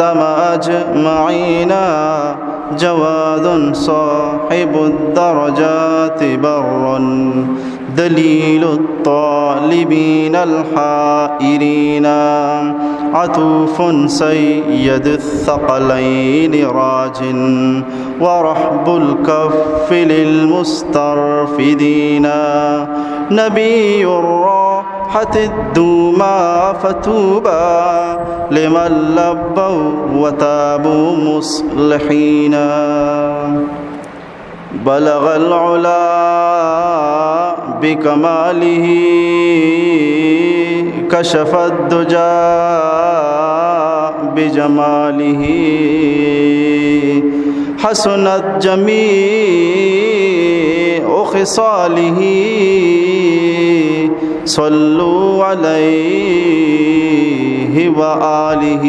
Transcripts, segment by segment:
أجمعين. جواد صاحب الدرجات بر، دليل الطالبين الحائرين. عطوف سيد الثقلين راج، ورحب الكف للمسترفدين. نبي الراحة الدوما فطوبى لمن لبوا وتابوا مصلحين. بلغ العلا بكماله، كشف الدجى بجماله، حسنت جميع خصاله، صلوا عليه وآله.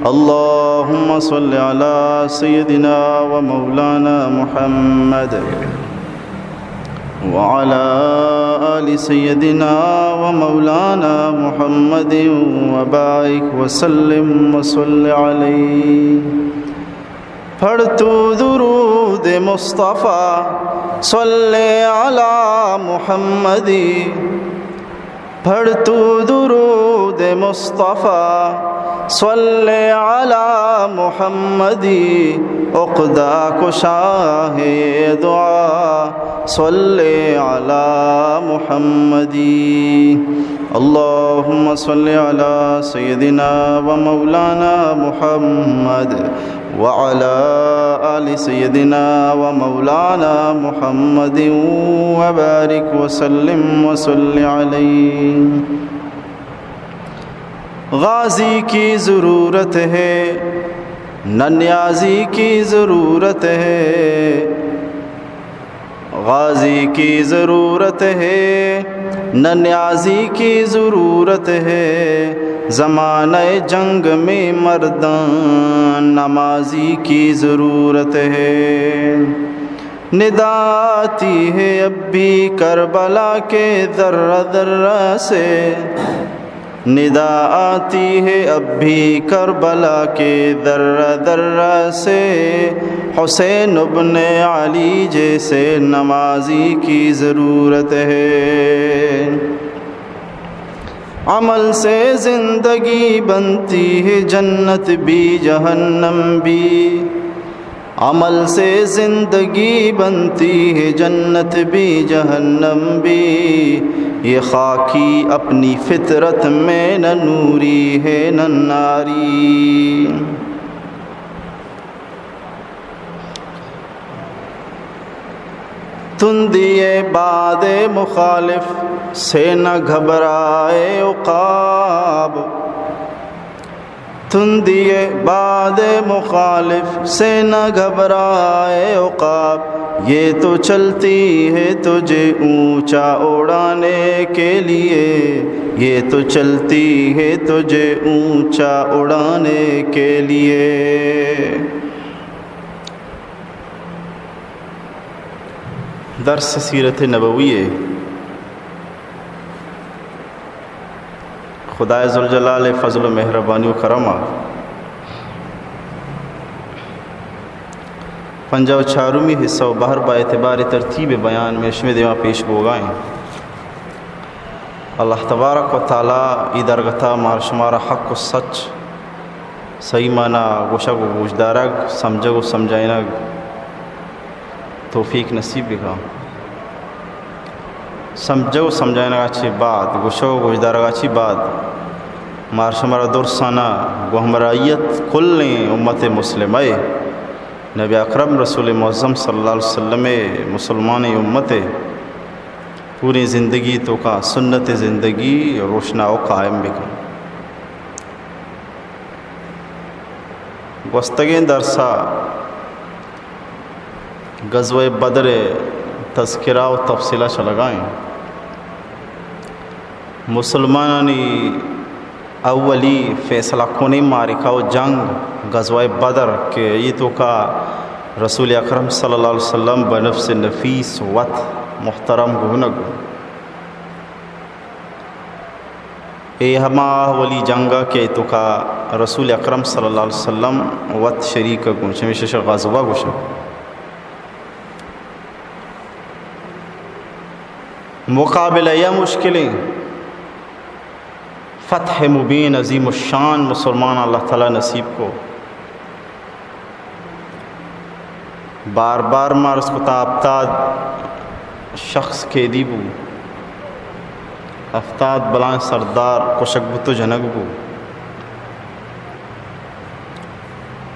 اللهم صل على سيدنا ومولانا محمد وعلى آل سيدنا ومولانا محمد وبارك وسلم وصل عليه. پڑھ تو درود مصطفی، صل علی محمد. پڑھ تو درود مصطفی، صل علی محمد. عقدہ کشا ہے دعا، صل علی محمد. اللهم صل على سيدنا ومولانا محمد وعلى آل سيدنا ومولانا محمد وبارك وسلم وصل عليه. غازی کی ضرورت ہے، نہ نیازی کی ضرورت ہے. غازی کی ضرورت ہے، نہ نیازی کی ضرورت ہے. زمانۂ جنگ میں مردان نمازی کی ضرورت ہے. ندا آتی ہے اب بھی کربلا کے ذرہ ذرہ سے، ندا آتی ہے اب بھی کربلا کے ذرہ ذرہ سے، حسین ابن علی جیسے نمازی کی ضرورت ہے. عمل سے زندگی بنتی ہے جنت بھی جہنم بھی، عمل سے زندگی بنتی ہے جنت بھی جہنم بھی. یہ خاکی اپنی فطرت میں نہ نوری ہے نہ ناری. تندی باد مخالف سے نہ گھبرائے عقاب. تندی باد مخالف سے نہ گھبرائے عقاب، یہ تو چلتی ہے تجھے اونچا اڑانے کے لیے، یہ تو چلتی ہے تجھے اونچا اڑانے کے لیے۔ درس سیرت نبوی ءِ۔ خدائے ذوالجلال ءِ فضل و مہربانی و کرم ءَ پنجاہ و چارمی حصہ و بہر با اعتبار ترتیب بیان مئے شمئے دیما پیش بوگا ایں۔ اللہ تبارک و تعالی ای درگتا مار شمارا حق و سچ، صحیح معنی گوشگ و گوشدارگ، سمجھگ و سمجھائینگ توفیق نصیب بکن۔ سمجھگ و سمجھائینگا چی بعد، گوشگ و گوشدارگا چی بعد، مار شمارا درسانا گوں ہمراہیت کلیں امت مسلمہ ءِ، نبی اکرم رسول معظم صلی اللہ علیہ وسلم ءِ مسلمانیں امت ءِ پوری زندگی توکا سنت زندگی روشنا و قائم بکن۔ گوستگیں درسا غزوہ بدر ءِ تذکرہ و تفصیلا چلگا ایں۔ مسلمانانی اولی فیصلہ کنیں معرکہ و جنگ غزوہ بدر کہ ای توکا رسول اکرم صلی اللہ علیہ وسلم بنفس نفیس وت محترم گونگ اے ہما اولی جنگ ءَ کہ توکا رسول اکرم صلی اللہ علیہ وسلم وت شریک گوں، چمیشا غزوہ گوشن۔ مقابلہ یا مشکلیں، فتح مبین عظیم الشان مسلمان اللہ تعالی نصیب کو۔ بار بار ما عرض کتا، ہفتاد شخص قیدی بو، ہفتاد بلائیں سردار کشگ بوت و جنگ بو۔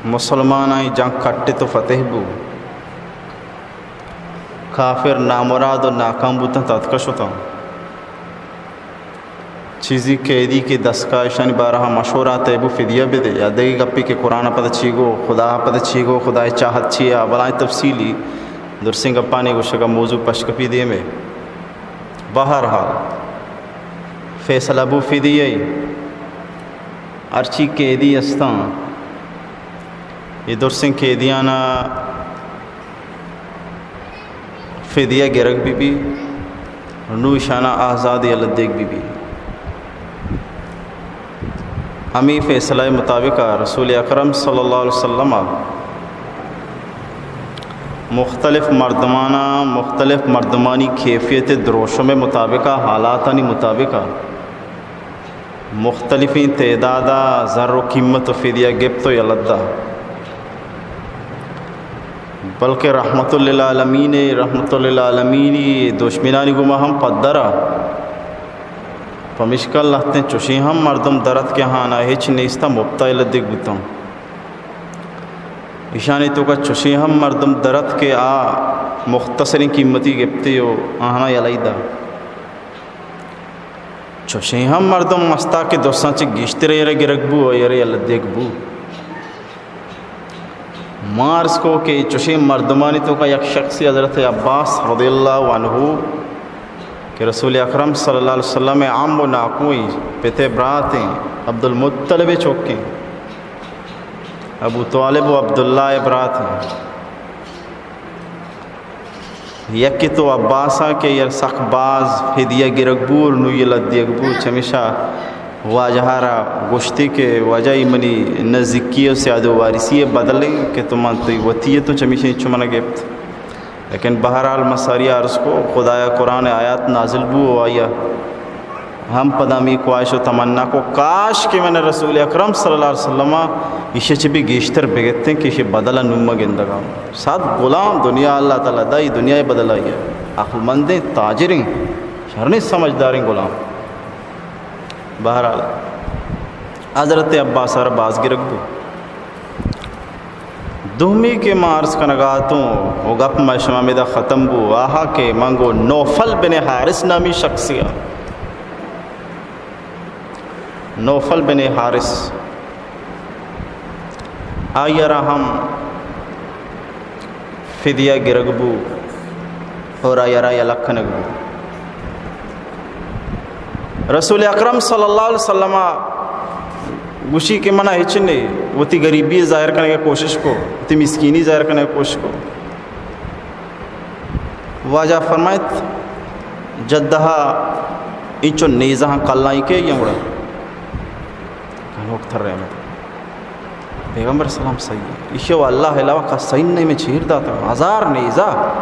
مسلمانانی جنگ کٹت و فتح بو۔ کافر نامراد و ناکام بوتاں، تتکا شتاں۔ چیزی قیدی کہ دست کا، اشانی بارہ ءَ مشورہ تے بو فدیہ بدے، یا دگہ گپے کہ قرآن ءَ پدا چی گو، خدا ءَ پدا چی گو، خدا ءِ چاہت چی ءَ، بلائیں تفصیلی درسیں گپانی گوشگ ءَ موضوع پشکپی دیمے۔ بہرحال فیصلہ بو فدیہ ءِ، ہرچی قیدی استاں، اے درسیں قیدیانا فدیہ گرگ بہ بی، نوں اشانا آزاد یلہ دیگ بہ بی۔ ہمے فیصلہ مطابق رسول اکرم صلی اللہ علیہ وسلم مختلف مردمانا، مختلف مردمانی کیفیت دروشم مطابق، حالاتانی مطابق مختلفیں تعداد ءَ زر و قیمت و فدیہ گپت و یلہ دا۔ بلکہ رحمت للعالمین، رحمت للعالمینی دشمنانی گوما ہم پدر ءَ۔ پمیشکا لہتیں چوشیں ہم مردم در ات کہ آہانا ہچ نیست ءَ، مپت ءَ یلہ دیگ بوتاں۔ ایشانی توکا چوشیں ہم مردم در ات کہ آ مختصریں قیمتی گپتے و آہانا یلہ دا۔ چوشیں ہم مردم استا کہ درساں چہ گیشتر ایرا گرگ بو و ایرا یلہ دیگ بو۔ ما عرض کو کہ چوشیں مردمانی توکا یک شخصی حضرت عباس رضی اللہ عنہ کہ رسول اکرم صلی اللہ علیہ وسلم ءِ عم و ناکوئیں، پت ءِ براتیں، عبدالمطلب ءِ چکیں، ابو طالب و عبداللہ ءِ براتیں۔ یکے تو عباس ءَ کہ یار سک باز فدیہ گرگ بو، نوں یلہ دیگ بو، چمیشا واجہ ءَ را گوشتی کہ واجہ، اے منی نزیکی و سیاد و وارثی ءِ بدل ایں کہ تو من تئی وتی ءَ، تو چمیشا انچو من ءَ گپت۔ لیکن بہرحال ما ساری عرض کو، خدایا قرآن ءِ آیات نازل بو و آیا ہم پدا ہمے خواہش و تمنا کو، کاش کہ من رسول اکرم صلی اللہ علیہ وسلم ءَ ایشی چہ بھی گیشتر بگتیں کہ ایشی بدل ءَ نوں ما گندگا۔ صد غلام دنیا اللہ تعالی دائی، دنیا ءِ بدل ءَ آئی ءَ۔ عقل مندیں، تاجریں، شریں سمجھداریں غلام۔ بہرحال حضرت عباس ءَ را باز گرگ بو۔ دومی کہ ما عرض کنگا اتوں، و گپ ما شما میدا ختم بو، آہا کہ من گو نوفل بن حارث نامی شخصی ءَ، نوفل بن حارث، آئی ءَ را ہم فدیہ گرگ بو اور آئی ءَ را یلہ کنگ بو۔ رسول اکرم صلی اللہ علیہ وسلم گوشی کہ منا ہچ نے، وتی غریبی ظاہر کنگ ءِ کوشش کو، وتی مسکینی ظاہر کنگ ءِ کوشش کو۔ واجہ فرمائیت، جدہ انچو نیزہ کلائیں کہ یہ گڑا گنوک تھر رحمت۔ پیغمبر سلام صحیح ہے۔ ایشی و اللہ علاوہ کس صحیح نہیں، میں چیر داتا ہزار نیزہ۔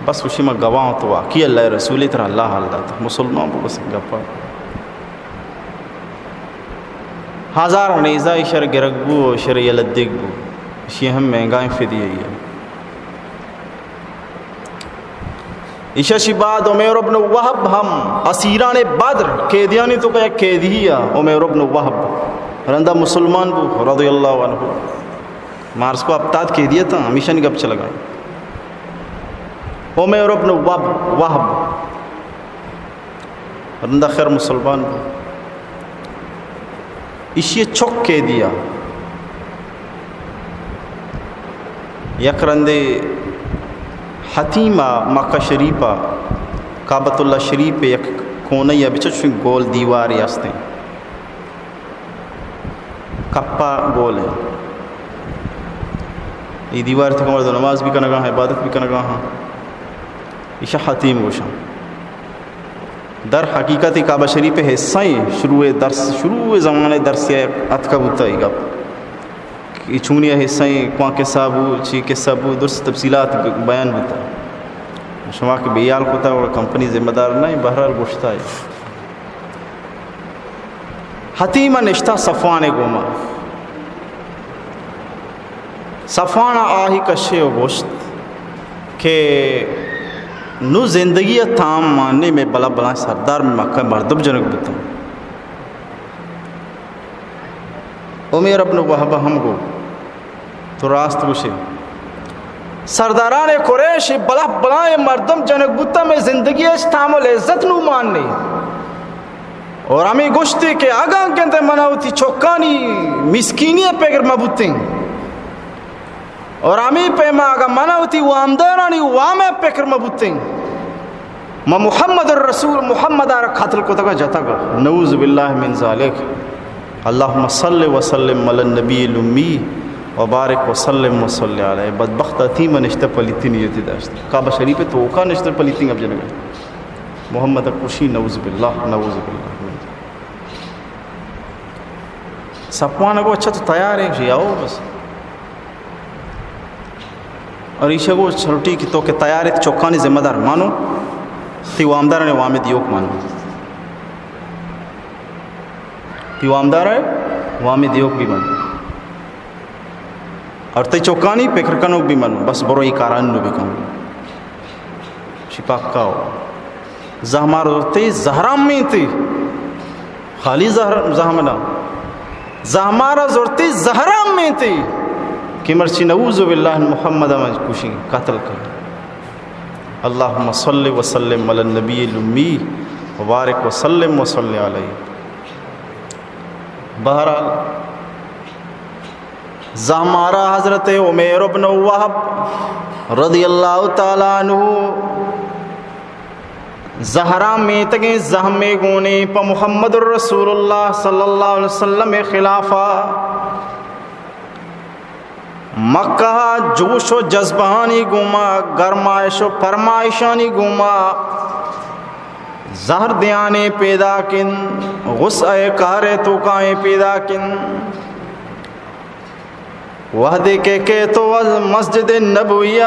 بس گوشی ما گواہ تو واقعی اللہ رسول ترا اللہ حال داتا۔ مسلمان بو بس گپا۔ ہزار نیزہ ایشر گرگ بو، ایشر یلہ دیگ بو۔ ایشی ہم مہنگائیں فدیہ ہے۔ ایشی بعد عمیر ابن وہب ہم اسیران بدر، قیدیانی توکا یک قیدی ہے عمیر ابن وہب، رندا مسلمان بو رضی اللہ عنہ۔ ما عرض کو ہفتاد قیدی اتاں، ہمیشانی گپ چلگا۔ عمیر ابن وہب، وہب رندا خیر مسلمان بو۔ ایشی چک قیدی ءَ یک رندے حطیم ءَ مکہ شریف ءَ کعبۃ اللہ شریف ءِ یک کونے ءَ بچار، چوشیں گول دیوارے ہستیں، کپا گول ایں۔ اے دیوار ءِ توکا مردم نماز بھی کنگا ہاں، عبادت بھی کنگا ہاں۔ ایشا حطیم گوشاں۔ در حقیقت کعبہ شریف ءِ حصہ ایں، شروع درس، شروع زمانہ درس ءَ اتکہ بوتہ اے گپ۔ اے چونی ءَ حصہ ایں، کواں قصہ بو، چی قصہ بو، درست تفصیلات بیان بوتہ۔ شما کہ بے حیال کتہ، گڑا کمپنی ذمہ دار نہ ایں، بہرحال گوشتہ اے۔ حتیم ءَ نشتہ صفوان ءِ گوما۔ صفوان ءَ آہی کشے و گوشت کہ نوں زندگی ءَ تام مانے، مئے بلا بلائیں سردار مکہ ءِ مردم جنگ بوتاں۔ عمیر ابن وہب ءَ ہم گو، تو راست گوشے۔ سرداران قریش، بلا بلائیں مردم جنگ بوتاں، مئے زندگی ءَ ہچ تام و لذت نوں مانے۔ اور ہمے گوشتے کہ اگاں گندے منا وتی چکانی مسکینی ءِ پگر مہ بوتیں، اور ہمے پیما اگاں منا وتی وامدارانی وام ءِ پکر مہ بوتیں، ما محمد الرسول، محمد ءَ را قتل کتگ ءُ جتگ۔ نعوذ باللہ من ذالک۔ اللہم صل وسلم علی النبی الامی و بارک وسلم و صل علیہ۔ بدبخت حتیم ءَ نشتہ پلیتی نیتی داشت۔ کعبہ شریف ءِ توکا نشتہ پلیتی گپ جنگ۔ محمد ءَ کشی، نعوذ باللہ، نعوذ باللہ۔ صفوان ءَ گو، اچھا تو تیار ئے؟ گوشی، آؤ بس۔ اور ایشی ءَ گو، چلو ٹھیک، تو کہ تیار ئے، چکانی ذمہ دار مانو، تی وامدارانی وام دیوک مانو۔ تی وامدار ءِ وام دیوک بھی مانو۔ اور تئی چکانی پکر کنوک بھی مانو۔ بس برو اے کاران نو بکن۔ شی پکا ہو۔ زہمار زرتی زہرام مینتی۔ خالی زہر، زہم نہ۔ زہمار زرتی زہرام مینتی۔ کہ مرچی نعوذ باللہ محمد ءَ من کشی، قتل کن۔ اللہم صل وسلم علی النبی الامی و بارک وسلم و صل علیہ۔ بہرحال، زہمارا حضرت عمیر ابن وہب رضی اللہ تعالی عنہ زہرا میتگیں زہمے گونے پہ محمد الرسول اللہ صلی اللہ علیہ وسلم ءِ خلافا مکہ ءَ جوش و جذبہانی گوما، گرمائش و پرمائشانی گوما زہر دیانے پیداک انت، غصہ ءِ قہر ءِ توکائیں پیداک انت۔ وہدے کہ کیت و مسجد نبوی ءِ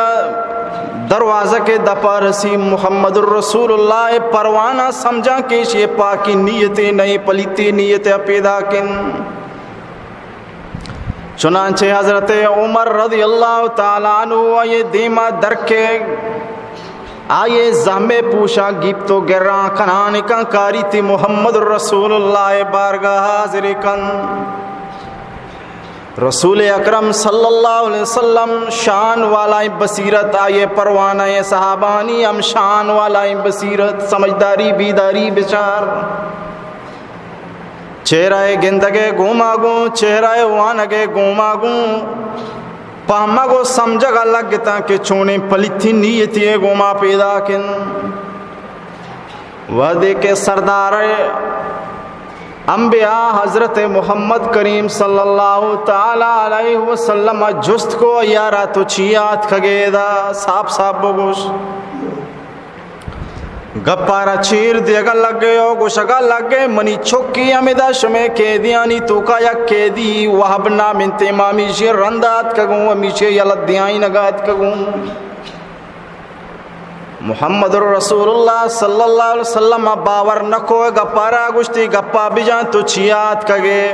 دروازگ ءِ دپا رسی، محمد الرسول اللہ ءِ پروانہ سمجھاں کہ ایشی ءَ پاکیں نیتے نہ، پلیتیں نیتے پیداک انت۔ چنانچہ حضرت عمر رضی اللہ تعالی عنہ آئی ءِ دیما درکیت، آئی ءِ زہم ءِ پوشاک گیپت و گراں کنان کن، کاریتی محمد الرسول اللہ ءِ بارگاہ ءَ حاضر کن۔ رسول اکرم صلی اللہ علیہ وسلم شان والائیں بصیرت، آئی ءِ پروانہ ءِ صحابانی ہم شان والائیں بصیرت، سمجھداری، بیداری، بچار۔ چہرہ ءِ گندگ ءِ گوما گوں، چہرہ ءِ وانگ ءِ گوما گوں، پہمگ و سمجھگ ءَ لگتاں کہ چونیں پلیتیں نیتی ءِ گوما پیداک انت۔ وہدے کہ سردار انبیاء حضرت محمد کریم صلی اللہ تعالی علیہ وسلم ءَ جست کو، یارا تو چیا اتکگے ادا؟ ساپ ساپ بگوش۔ گپارا چیر دیگا لگے او گوشگا لگے، منی چکی ہمدا شمے قیدیانی توکا یک قیدی وہب نام انت، ما ہمیشی رندا اتکگوں، ہمیشی یلہ دیائینگا اتکگوں۔ محمد الرسول اللہ صلی اللہ علیہ وسلم باور نکو، گپارا گوشتی، گپا بجان تو چیا اتکگے؟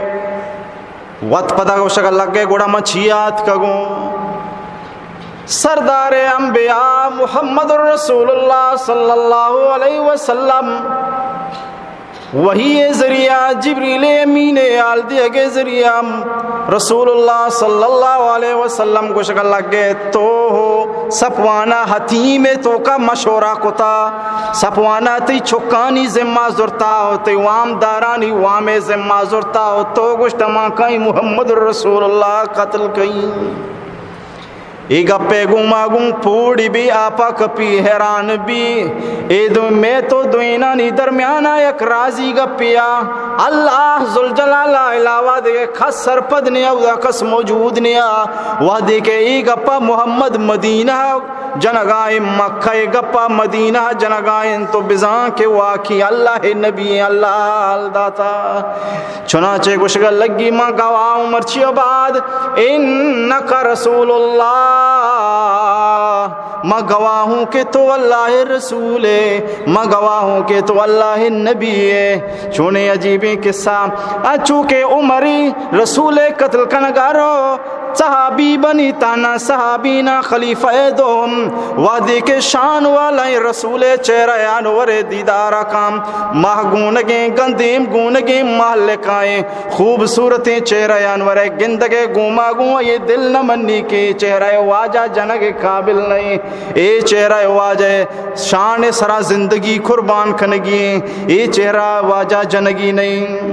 وت پدا گوشگ لگے، گڑا من چیا اتکگوں؟ سردار انبیاء محمد الرسول اللہ صلی اللہ علیہ وسلم وحی ءِ ذریعہ، جبریل امین ءِ حال دیگ ءِ ذریعہ رسول اللہ صلی اللہ علیہ وسلم گوشگ لگے، تو ہو صفوان ءَ حتیم ءِ توکا مشورہ کتا، صفوان ءَ تئی چکانی ذمہ زرتا و تئی وامدارانی وام ءِ ذمہ زرتا و تو گوشت ما کئیں محمد الرسول اللہ قتل کئیں۔ اے گپ ءِ گوما گوں پوڑی بی، آپا کپی، حیران بی۔ اے دو میت و دوئینانی درمیانا یک رازی گپے آ، اللہ ذوالجلال ءَ علاوہ دگہ کس سرپد نیا، اودا کس موجود نیا۔ وہدے کہ اے گپا محمد مدینہ جنگائیں، مکہ ءِ گپا مدینہ جنگائیں، تو بزاں کہ واقعی اللہ ءِ نبی ایں، اللہ حال داتا۔ چنانچہ گوشگا لگی، ما گواہ ہوں مرچی بعد، انک رسول اللہ، ما گواہ ہوں کہ تو اللہ ءِ رسول ئے، ما گواہ ہوں کہ تو اللہ ءِ نبی ئے۔ چونیں عجیبیں قصہ، انچو کہ عمری رسول ءِ قتل کنگا رو، صحابی بنی تانا، صحابی نا خلیفہ دوم، وہدے کہ شان والائیں رسول ءِ چہرہ انور ءِ دیدار کاں، ماہ گونگیں، گندیم گونگیں، ماہ لکائیں، خوبصورتیں چہرہ انور ءِ گندگ ءِ گوما گوں اے دل نہ منی کہ اے چہرہ واجہ جنگ ءِ قابل نہیں، اے چہرہ واجہ شان ءِ سرا زندگی قربان کنگی ایں، اے چہرہ واجہ جنگی نہیں۔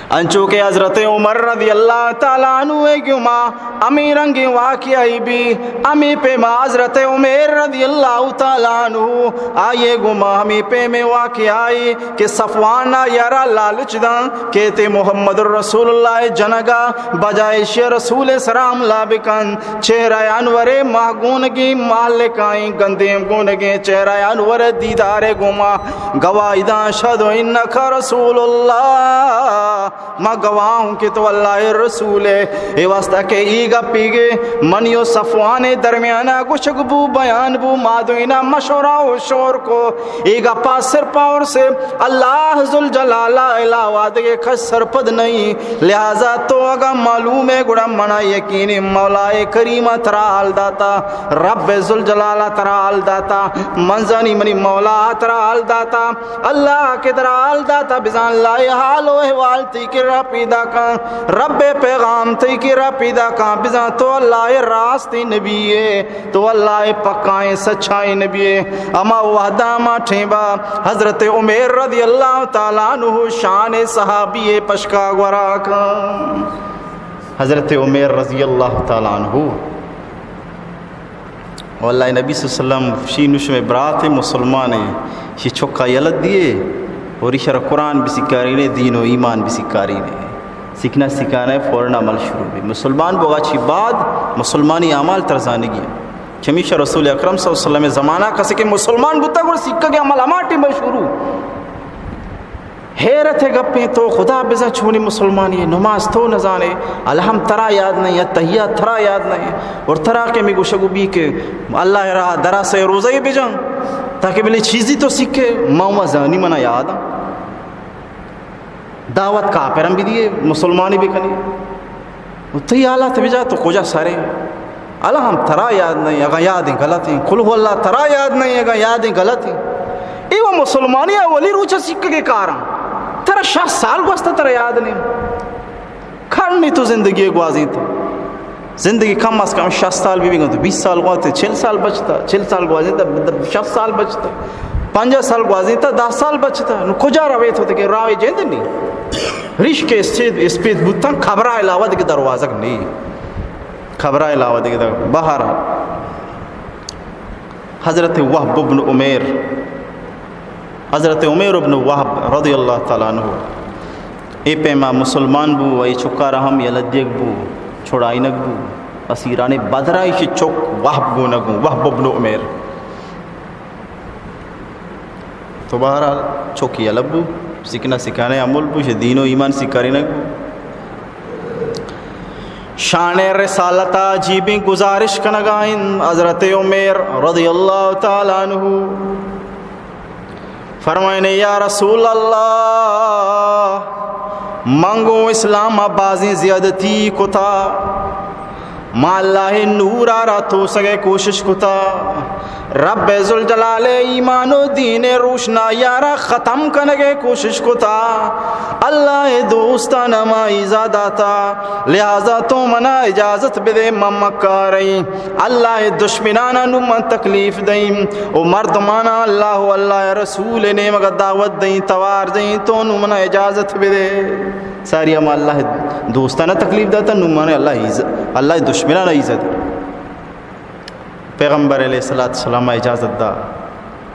انچو کہ حضرت عمر رضی اللہ تعالیٰ عنہ ءِ گوما ہمے رنگیں واقعہ ای بی، ہمے پیما حضرت عمیر رضی اللہ تعالیٰ عنہ آئی ءِ گوما ہمے پیمیں واقعہ ای کہ صفوان آئی ءَ را لالچ داں کہ تے محمد رسول اللہ ءِ جنگا بجائے ایشی ءَ رسول ءِ سرا حملہ بکن۔ چہرہ انور ءِ ماہ گونگیں، ماہ لکائیں، گندیم گونگیں چہرہ انور ءِ دیدار ءِ گوما گواہی داں، اشہد انک رسول اللہ، ما گواہ ہوں کہ تو اللہ ءِ رسول ئے۔ اے واسطہ کہ اے گپے کہ منی و صفوان ءِ درمیانا گوشگ بو، بیان بو، ما دوئینا مشورہ و شور کو، اے گپا صرف اور صرف اللہ ذوالجلال ءَ علاوہ دگہ کس سرپد نہیں۔ لہذا تو اگاں معلوم ئے، گڑا منا یقین ئے، مولا کریم ءَ ترا حال داتا، رب ذوالجلال ءَ ترا حال داتا، من زانی منی مولا ءَ ترا حال داتا۔ اللہ کہ ترا حال داتا، بزاں اللہ ءِ حال و احوال تئی کرا پیدا کاں، رب ءِ پیغام تئی کرا پیدا کاں، بزاں تو اللہ ءِ راستیں نبی ئے، تو اللہ ءِ پکائیں سچائیں نبی ئے۔ ہما وہدا، ہما ٹیما حضرت عمیر رضی اللہ تعالیٰ عنہ شان صحابی ءِ پشکا گورا کاں۔ حضرت عمیر رضی اللہ تعالیٰ عنہ، واللہ نبی صلی اللہ علیہ وسلم شی نشم برات مسلمان ئے، شی چکا یلہ دیئے اور ایشرا قرآن بسکارینے، دین و ایمان بسکارینے۔ سکنا سکانا فوراً عمل شروع بی۔ مسلمان بوگا چی بعد مسلمانی اعمال ترزانگی۔ چمیشا رسول اکرم صلی اللہ علیہ وسلم زمانہ کسے کہ مسلمان بوتا گڑا سکگ عمل ہما ٹیما شروع۔ حیرت ءِ گپیں، تو خدا بزاں چونیں مسلمانے ئے، نماز تو نزانے، الحمد ترا یاد نہیں، التحیات ترا یاد نہیں، اور ترا کہ می گوشگ بی کہ اللہ ءِ راہ درا سے روزہ بجن تاکہ بلے چیزی تو سکے، ما ما زانی منا یاد۔ دعوت کافراں بدیے، مسلمانی بکنی۔ و تئی حالات بجا تو کجا سرے؟ الحمد ترا یاد نہیں، اگاں یادیں غلطیں۔ قل هو الله ترا یاد نہیں، اگاں یادیں غلطیں۔ اے و مسلمانی اولی روچ سکگے کاراں۔ ترا شصت سال گوستا ترا یاد نہیں۔ کرنی تو زندگی گوازینتا۔ زندگی کم از کم شصت سال بی بی گندو، بیست سال گوازینتا، چل سال بچتا، چل سال گوازینتا، شصت سال بچتا، پنجاہ سال گوازینتا، دہ سال بچتا۔ نو کجا روے تو دگہ راہ جند نہیں۔ ریش کہ اسپید، اسپید بوتن، قبرا علاوہ دگہ دروازگ نہیں۔ قبرا علاوہ دگہ در-، بہرحال۔ حضرت وہب ابن عمیر، حضرت عمیر ابن وہب رضی اللہ تعالیٰ عنہ، اے پیما مسلمان بو، اے چکارا ہم یلہ دیگ بو، چھڑائینگ بو، اسیران بدرا ایشی چک وہب گونگ بو، وہب ابن عمیر۔ تو بہرحال چوکی الگ بو، سکنا سکانے عمل بو، شہ دین و ایمان سکارینگ بو۔ شان رسالت عجیبیں گزارش کنگا انت حضرت عمیر رضی اللہ تعالی عنہ۔ فرمائنے، یا رسول اللہ، من گوں اسلام ء بازیں زیادتی کتا۔ ما اللہ ء نور ء را توسگ ء کوشش کتا، رب ذوالجلال ء ایمان و دین ء روشنائی ء را ختم کنگ ء کوشش کتا۔ اللہ ء دوستان ما ایزا داتا، لہذا تو منا اجازت بدے، من مکاریں۔ اللہ ء دشمنانا نو من تکلیف دئیں و مردمانا اللہ و اللہ ء رسول ء نیمگ ء دعوت دئیں، توار دئیں، تو نو منا اجازت بدے۔ ساری ہما اللہ ء دوستانا تکلیف داتا، نو منا اللہ ایز-، اللہ ء دشمنانا ایزا دئیں۔ پیغمبر علیہ الصلوۃ والسلام ء اجازت دا۔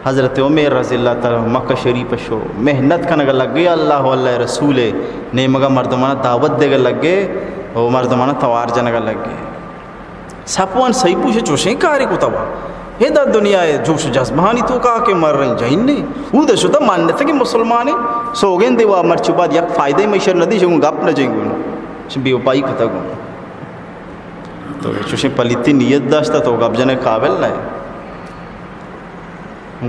حضرت عمیر رضی اللہ تعالی عنہ مکہ شریف ء شو، محنت کنگ ء لگے، اللہ و اللہ ء رسول ء نیمگ ء مردمانا دعوت دیگ ء لگے و مردمانا توار جنگ ء لگے۔ صفوان سیبوش چوشیں کارے کتا وا۔ ادا دنیا ء جوش جذبہانی توکا کہ مرن جنین نے۔ اود شتا منتگیں مسلمانے۔ سوگندے وا مرچی بعد یک فائدہ مئے شر ندی، شگوں گپ نہ جنگون۔ چہ بے وفائی کتا گوں۔ تو چوشیں پلیتی نیت داشتا تو گپ جنگ قابل نہ۔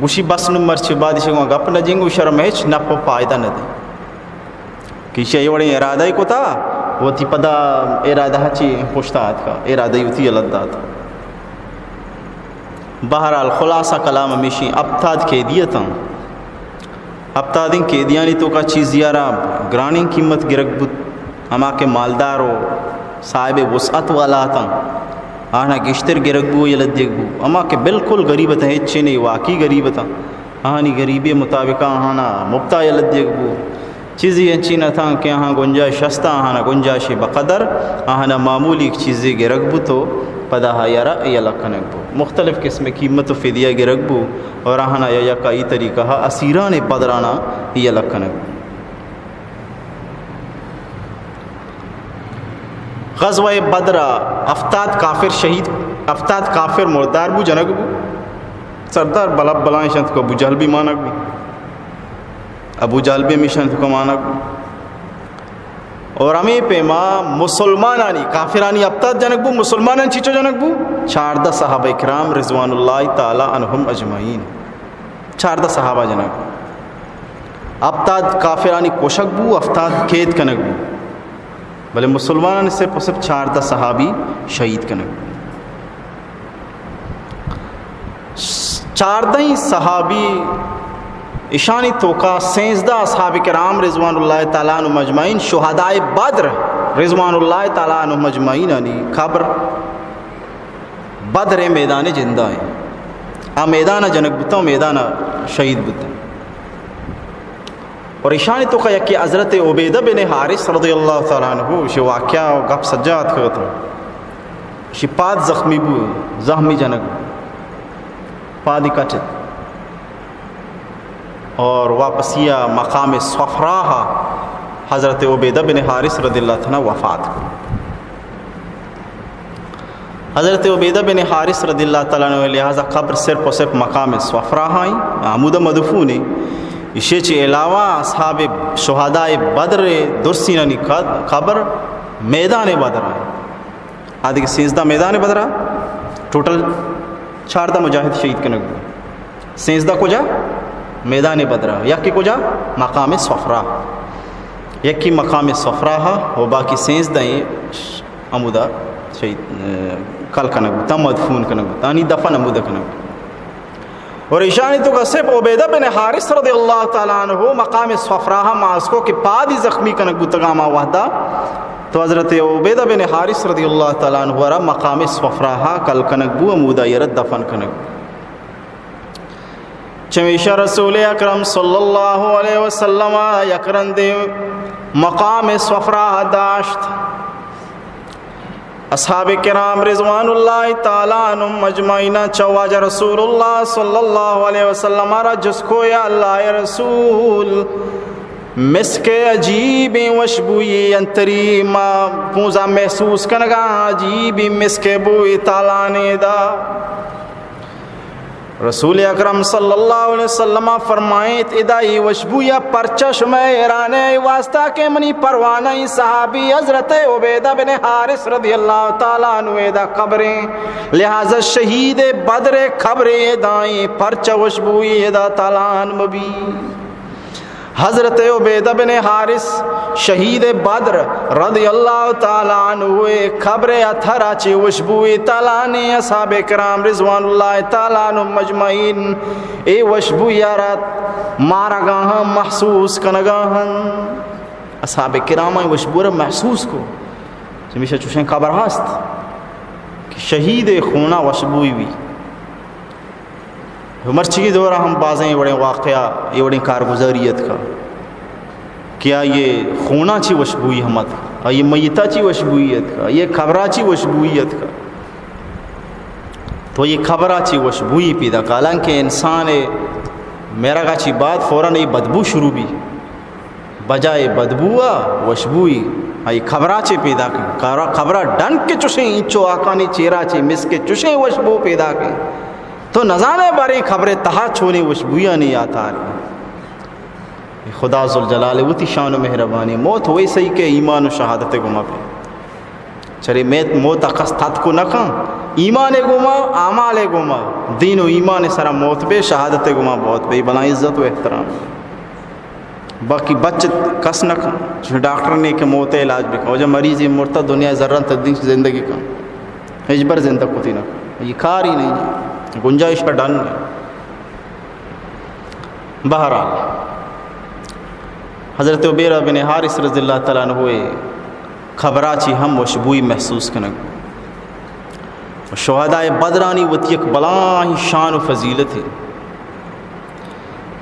گوشی بس نوں مرچی بعد شگوں گپ نہ جنگو، شر مئے ہچ نپ و فائدہ نہ دی۔ کہ ایشی ء اے وڑیں ارادہ ء کتا، وتی پدا ارادہ ء چی پشتا آتکا، ارادہ ء وتی یلہ دات۔ بہرحال خلاصہ کلام ہمیشی، ہپتاد قیدی اتاں۔ ہپتادیں قیدیانی توکا چیزی آرا گرانیں قیمت گرگ بوت، ہما کہ مالدار و صاحب وسعت والا اتاں، آہانا گیشتر گرگ بو، یلہ دیگ بو۔ ہما کہ بالکل غریب اتاں، ہچ چی نہیں، واقعی غریب اتاں، آہانی غریبی مطابق آہانا مپتا یلہ دیگ بو۔ چیزی انچین اتاں کہ آہاں گنجائش ہستا، آہانا گنجائش بقدر، آہانا معمولی چیزے گرگ بوت و پدا آہاں یلہ کنگ بو۔ مختلف قسم قیمت و فدیہ گرگ بو اور آہانا یا یکا ای طریقہ اسیران بدرانا یلہ کنگ بو۔ غزوہ بدر ء ہفتاد کافر شہید، ہفتاد کافر مردار بو، جنگ بو۔ سردار بلا بلائیں شنت کو ابو جہل بھی مانگ بو۔ ابو جہل بھی ہمیشہ انت کو مانگ بو۔ اور ہمیں پیما مسلمانانی، کافرانی ہفتاد جنگ بو، مسلمانانی چیچو جنگ بو؟ چاردہ صحابہ کرام رضوان اللہ تعالی عنہم اجمعین۔ چاردہ صحابہ جنگ۔ ہفتاد کافرانی کشگ بو، ہفتاد قید کنگ بو۔ بلے مسلمانانی صرف و صرف چاردہ صحابی شہید کنگ بو۔ چاردہیں صحابی، اشانی توکا سینزدہ اصحاب کرام رضوان اللہ تعالی عنہم اجمعین، شہدائے بدر رضوان اللہ تعالی عنہم اجمعین انی قبر بدر میدان جندا ہیں۔ آ میدان جنگ بوتا، میدان شہید بوتا۔ اور اشانی توکا یکی حضرت عبیدہ بن حارث رضی اللہ تعالی عنہ، اشی واقعہ و گپ سجا اتکگتوں۔ اشی پاد زخمی بو، زخمی جنگ، پادی کٹت۔ اور واپسی ء مقام صفرا ء حضرت عبیدہ بن حارث رضی اللہ تعالی عنہ وفات کو۔ حضرت عبیدہ بن حارث رضی اللہ تعالی عنہ لہذا قبر صرف و صرف مقام صفرا ء ہیں، ہمودا مدفون ہیں۔ اشی چہ علاوہ اصحاب شہداء بدر درسینانی قد-، قبر میدان بدر ہیں۔ آ دگہ سیزدہ میدان بدرا، ٹوٹل چاردہ مجاہد شہید کنگ بو۔ سیزدہ کجا؟ میدان بدرا۔ یکی کجا؟ مقام صفرا۔ یکی مقام صفرا ہا و باقی سیزدہ ہیں ہمودا شہید، اه، کل کنگ بو، تم مدفون کنگ بو، تانی دفن ہمودا کنگ بو۔ اور ایشانی توکا صرف عبیدہ بن حارث رضی اللہ تعالی عنہ مقام صفرا ہم آسکو کہ پادی زخمی کنگ بوتگا ہما وحدا، تو حضرت عبیدہ بن حارث رضی اللہ تعالی عنہ را مقام صفرا ہا کل کنگ بو، ہمودا یرا دفن کنگ بو۔ چمیشا رسول اکرم صلی اللہ علیہ وسلم یک رندے مقام صفرا ہا داشت۔ اصحاب کرام رضوان اللہ تعالی عنہم اجمعین چہ واجہ رسول اللہ صلی اللہ علیہ وسلم را جست کو، یا اللہ ء رسول، مسک عجیبیں وشبوئی انتری ما پونزا محسوس کنگا، عجیبیں مسک بوئی تالان ادا۔ رسول اکرم صلی اللہ علیہ وسلم فرمائیت، ادا ای وشبویا پرچہ شمئے ایرانے؟ ای واسطہ کہ منی پروانہ ای صحابی حضرت عبیدہ بن حارث رضی اللہ تعالی عنہ ادا قبریں، لہذا شہید بدر قبر ادا ایں، پرچہ وشبوئی ادا تالان مبی۔ حضرت عبیدہ بن حارث شہید بدر رضی اللہ تعالی عنہ قبر اطہرا چی وشبوئی تالانی، اصحاب کرام رضوان اللہ تعالی عنہم اجمعین اے وشبوئی آرا مارگا ہم محسوس کنگا ہن۔ اصحاب کرام اے وشبو را محسوس کو۔ چمیشا چوشیں قبر ہست کہ شہید خونا وشبوئی بی۔ مرچیگیں دورا ہم بازیں اے وڑیں واقعہ، اے وڑیں کارگزاری اتکا کہ آئی خونا چی وشبوئی ہم اتکا، آئی میتا چی وشبوئی اتکا، آئی قبرا چی وشبوئی اتکا۔ تو اے قبرا چی وشبوئی پیدا کا، حالانکہ انسان مرگا چی بعد فوراً اے بدبو شروع بی۔ بجائے بدبو ءَ وشبوئی آئی قبرا چے پیدا کن۔ قبرا، قبرا ڈن کہ چوشیں، اینچو آکانی چیرا چے مسک چوشیں وشبو پیدا کن۔ تو نزانے باریں قبر تہا چونیں وشبویانی آتاری۔ خدا ذوالجلال وتی شان و مہربانی، موت ویسے کہ ایمان و شہادت گما پہ۔ چرے میت موت ءَ کس تتک نہ کن، ایمان گما، اعمال گما، دین و ایمان سرا موت بے، شہادت گما موت بے، بلاں عزت و احترام۔ باقی بچت کس نہ کن، چون ڈاکٹر نے کہ موت علاج بکن، وجہ مریضی مرتا دنیا زرن تدین زندگی کن، ہچبر زندگ کتی نہ کن، یہ کار ہی نہیں، گنجائش پر ڈن نہیں۔ بہرحال، حضرت عبیرہ بن حارث رضی اللہ تعالیٰ عنہ ءِ قبرا چی ہم وشبوئی محسوس کنگ۔ شہدائے بدرانی وتی یک بلاہیں شان و فضیلتے۔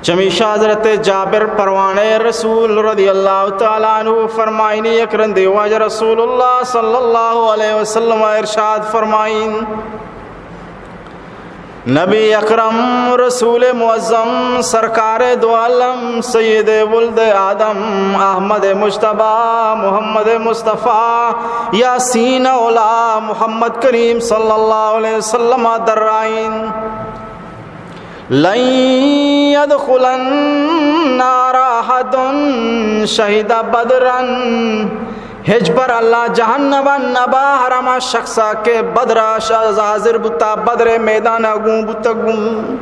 چمیشا حضرت جابر پروانے رسول رضی اللہ تعالیٰ عنہ فرمائنی، یک رندے واجہ رسول اللہ صلی اللہ علیہ وسلم ارشاد فرمائن، نبی اکرم، رسول معظم، سرکار دو عالم، سید ولد آدم، احمد مجتبی، محمد مصطفی، یاسین اولا، محمد کریم صلی اللہ علیہ وسلم درائین، لن يدخل النار أحد شهد بدرا، ہچبر اللہ جہنم ءَ نبا ہر ہما شخصا کہ بدرا ش-، حاضر بوتا، بدر میدان ءَ گون بوتا گون۔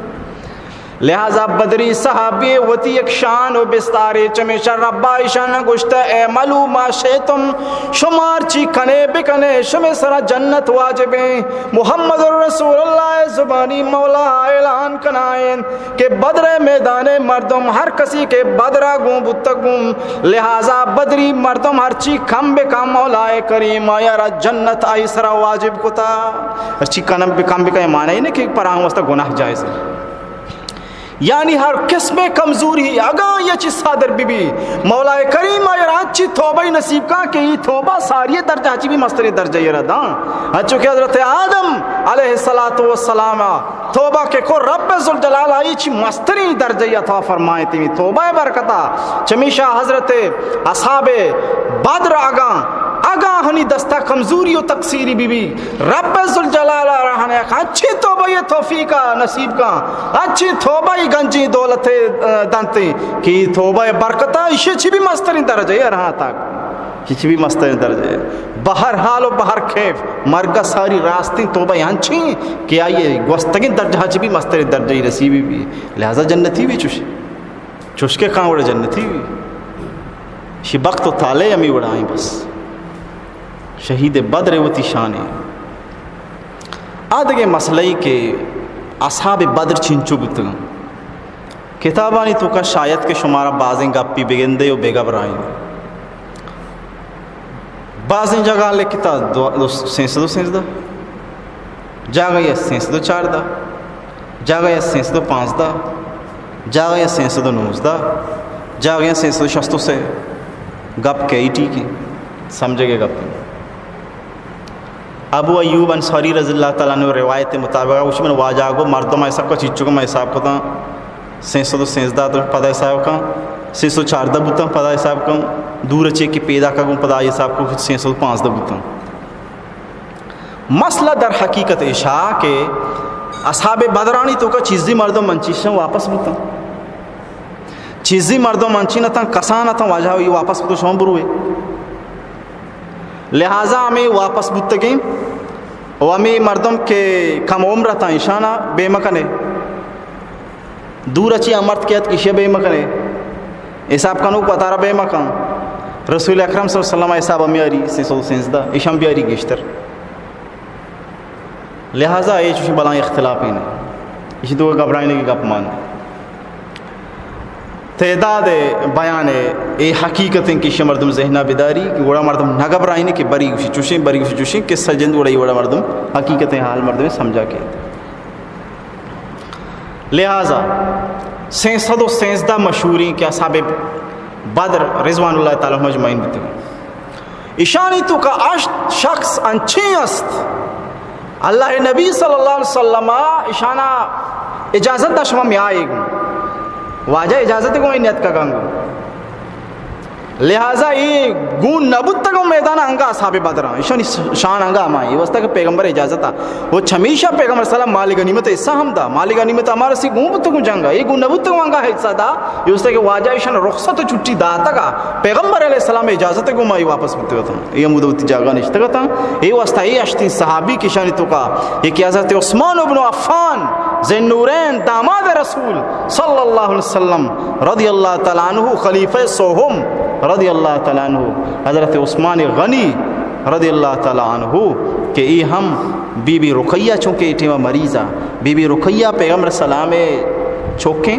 لہذا بدری صحابی وتی یک شان و بستارے، چمیشا ربا ایشان گوشتہ، اعملوا ما شئتم، شما ہرچی کنے بکنے، شمے سرا جنت واجبیں۔ محمد رسول اللہ زبانی مولا اعلان کنائیں کہ بدر میدان مردم ہر کسی کہ بدرا گون بوتگ گون، لہذا بدری مردم ہرچی کم بکن، مولا کریم آیا را جنت آئی سرا واجب کتا۔ ہرچی کم بکن، کم بکن معنی نہیں کہ پراں واسطہ گناہ جائز ہے۔ یعنی ہر قسم کمزوری اگاں یہ چیز صادر بی بی، مولا کریم آیا را ہنچی توبہ نصیب کن کہ یہ توبہ ساری درجہ چی بھی مستریں درجہ یہ را داں۔ ہنچو کہ حضرت آدم علیہ الصلوۃ والسلام توبہ کہ کو، رب ذوالجلال آئی چی مستریں درجہ عطا فرمائے تیمی توبہ برکتا۔ چمیشا حضرت اصحاب بدر اگاں، اگاں ہنی دستا کمزوری و تقصیری بی بی، رب ذوالجلال ءَ را ہنیک ہنچیں توبہ ءِ توفیق ءَ نصیب کن، ہنچیں توبہ ءِ گنجیں دولت ءَ دنت کہ توبہ ءِ برکت ءَ ایشی چی بھی مستریں درجہ ءَ رہا تک، ایشی چی بھی مستریں درجہ ءَ۔ بہر حال و بہر کیف مرگ ءَ ساری راستیں توبہ ہنچیں کہ آئی گوستگیں درجہ چی بھی مستریں درجہ نصیب بی، لہذا جنتی بھی چوش، چوش کہ کان وڑ جنتی بھی۔ شی بخت و طالع ہمی وڑائیں بس۔ شہید بدر وتی شانے۔ آ دگہ مسئلہ ای کہ اصحاب بدر چنچو بوتگاں۔ کتابانی توکا شاید کہ شمارا بازیں گپی بگندے و بگبرائیں۔ بازیں جگہ لکھتا دو، دو، سینسد و سینزدہ۔ جاگہ یا سینسد و چاردہ۔ جاگہ یا سینسد و پانزدہ، جاگہ یا سینسد و نوزدہ، جاگہ یا سینسد و شست و سے۔ گپ کئی ٹھیک ہے، سمجھے گئے گپ۔ ابو ایوب انصاری رضی اللہ تعالیٰ عنہ روایت مطابق، اس میں واجہ کو مردم ایسا کو چیچو کو میں حساب کو تھا، سینسد و سینزدہ تو پدا حساب کا، سینسد و چاردہ بوتا پدا حساب کا، دور چے کہ پیدا کا کو پدا حساب کو سینسد و پانزدہ بوتا۔ مسئلہ در حقیقت ایشا کہ اصحاب بدرانی توکا چیزی مردم انچیشن واپس بوتن، چیزی مردم انچین اتن، کسان اتن، واجہ ای واپس بوتو شما بروے۔ لہذا ہمیں واپس بوتگیں و ہمیں مردم کہ کم عمر اتن ایشانا بے مکنے۔ دور اچی آ مرد کہ اتک ایشی بے مکنے، حساب کنوک وتارا بے مکن۔ رسول اکرم صلی اللہ علیہ وسلم حساب میاری سینسد و سینزدہ، ایشان بیاری گیشتر۔ لہذا اے چوشیں بلاہیں اختلافے نہ، ایشی تو گھبرائنے کی گپ مان۔ تعداد بیان اے حقیقتیں کہ ایشی مردم ذہنا بداری کہ گڑا مردم نہ گھبرائنے کہ بری گوشی چوشیں، بری گوشی چوشیں، قصہ جند گڑا ای وڑا مردم حقیقتیں حال مردم سمجھا کے۔ لہذا سینسد و سینزدہ مشہوریں کہ اصحاب بدر رضوان اللہ تعالیٰ علیہم اجمعین بوتگاں۔ ایشانی توکا ہشت شخص انچیں است، اللہ نبی صلی اللہ علیہ وسلم ایشانا اجازت دا شما میائے گوں، واجہ اجازت گوں نیت کا گنگو۔ لہذا اے گون نہ بوتگوں میدان انگا اصحاب بدراں، ایشانی شان انگا ہمائیں، اے واسطہ کہ پیغمبر اجازت آ۔ و چمیشا پیغمبر سلام مال غنیمت حصہ ہم دا، مال غنیمت ہمارا سی گون بوتگوں جنگا، اے گون نہ بوتگوں انگا حصہ دا، اے واسطہ کہ واجہ ایشان رخصت و چھٹی داتگا، پیغمبر علیہ السلام اجازت گوں ما اے واپس بوتگتاں، اے ہمود وتی جاگا نشتگتاں۔ اے واسطہ اے اشتیں صحابی کہ ایشانی توکا یکی حضرت عثمان ابن عفان، ذی النورین، داماد رسول صلی اللہ علیہ وسلم، رضی اللہ تعالی عنہ، خلیفہ سوہم رضی اللہ تعالی عنہ، حضرت عثمان غنی رضی اللہ تعالی عنہ، کہ اے ہم بی بی رقیہ، چونکہ اے ٹیمہ مریض آ، بی بی رقیہ پیغمبر سلام چوکیں،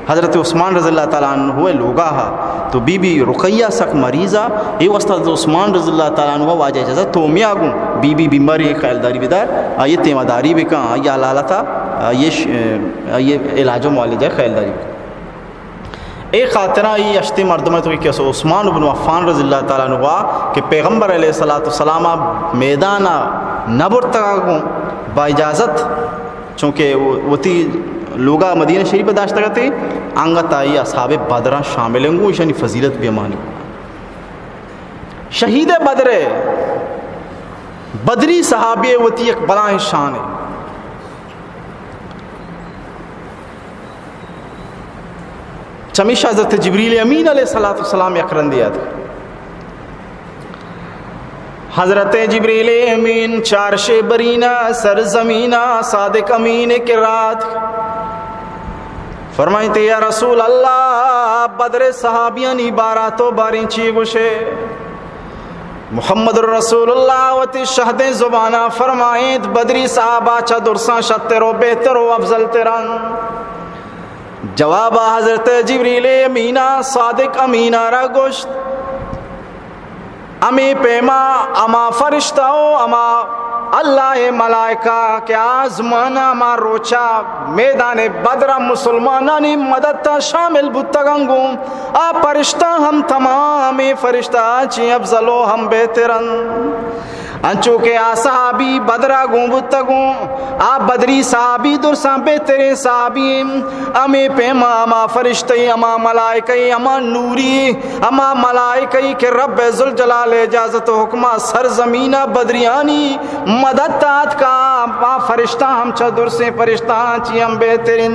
حضرت عثمان رضی اللہ تعالی عنہ لوگا ہا، تو بی بی رقیہ سک مریض آ، اے واسطہ حضرت عثمان رضی اللہ تعالی عنہ واجہ اجازت تومیا گوں، بی بی بیماری خیالداری بدار، آئی تیمہ داری بکن، آئی حالتا، آئی ش-، آئی علاج و معالجہ خیالداری بکن۔ اے خاطرہ ای اشتیں مردم تو کہ عثمان بن عفان رضی اللہ تعالی عنہ کہ پیغمبر علیہ الصلوۃ والسلام میدان نہ برتگا گوں با اجازت، چونکہ وتی لوگا مدینہ شریف داشتگ اتے، انگت آئی اصحاب بدراں شامل ہیں، گوں ایشانی فضیلت بیمانی۔ شہید بدر، بدری صحابی وتی یک بلاہیں شان ہے۔ چمیشا حضرت جبریل امین علیہ الصلوۃ والسلام یک رندے ات۔ حضرت جبریل امین چارشے برینا سرزمینا صادق امین کرات۔ فرمائیتے، یا رسول اللہ، بدر صحابیانی بارا تو باریں چی گوشے؟ محمد رسول اللہ وتی شہدیں زبانا فرمائیت، بدری صحابہ چہ درساں شتر و بہتر و افضل ترن۔ جوابا حضرت جبریل امینا صادق امینا را گوشت، ہمے پیما ہما فرشتہ و ہما اللہ ملائکہ کہ آزمان ہما روچا میدان بدر مسلمانانی مدد تا شامل بوتگن گوں، آ فرشتہ ہم تمام فرشتہ چی افضل و ہم بہترن۔ انچو کہ آ صحابی بدرا گون بوتگوں، آ بدری صحابی درساں بہتریں صحابی، ہمے پیما ہما فرشتہ، ہما ملائکہ، ہما نوری، ہما ملائکہ کہ رب ذوالجلال اجازت و حکما سرزمینا بدریانی مدد تا اتکا، آ فرشتہ ہم چہ درسیں فرشتہ چی ہم بہترین۔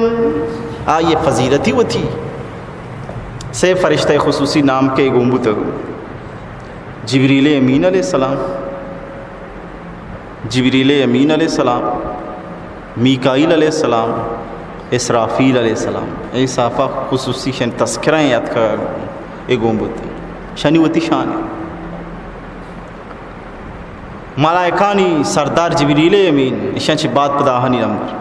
آئی فضیلتی وتی سے فرشتہ خصوصی نام کہ گون بوتگ۔ جبریل امین علیہ السلام، جبریل امین علیہ السلام، میکائیل علیہ السلام، اسرافیل علیہ السلام۔ اے صحابہ خصوصی شن تذکرہ ہیں یاد کا اے گون بوت۔ شانی وتی شان ہے۔ ملائکانی سردار جبریل امین، ایشاں چہ بعد پدا آہانی نمبر۔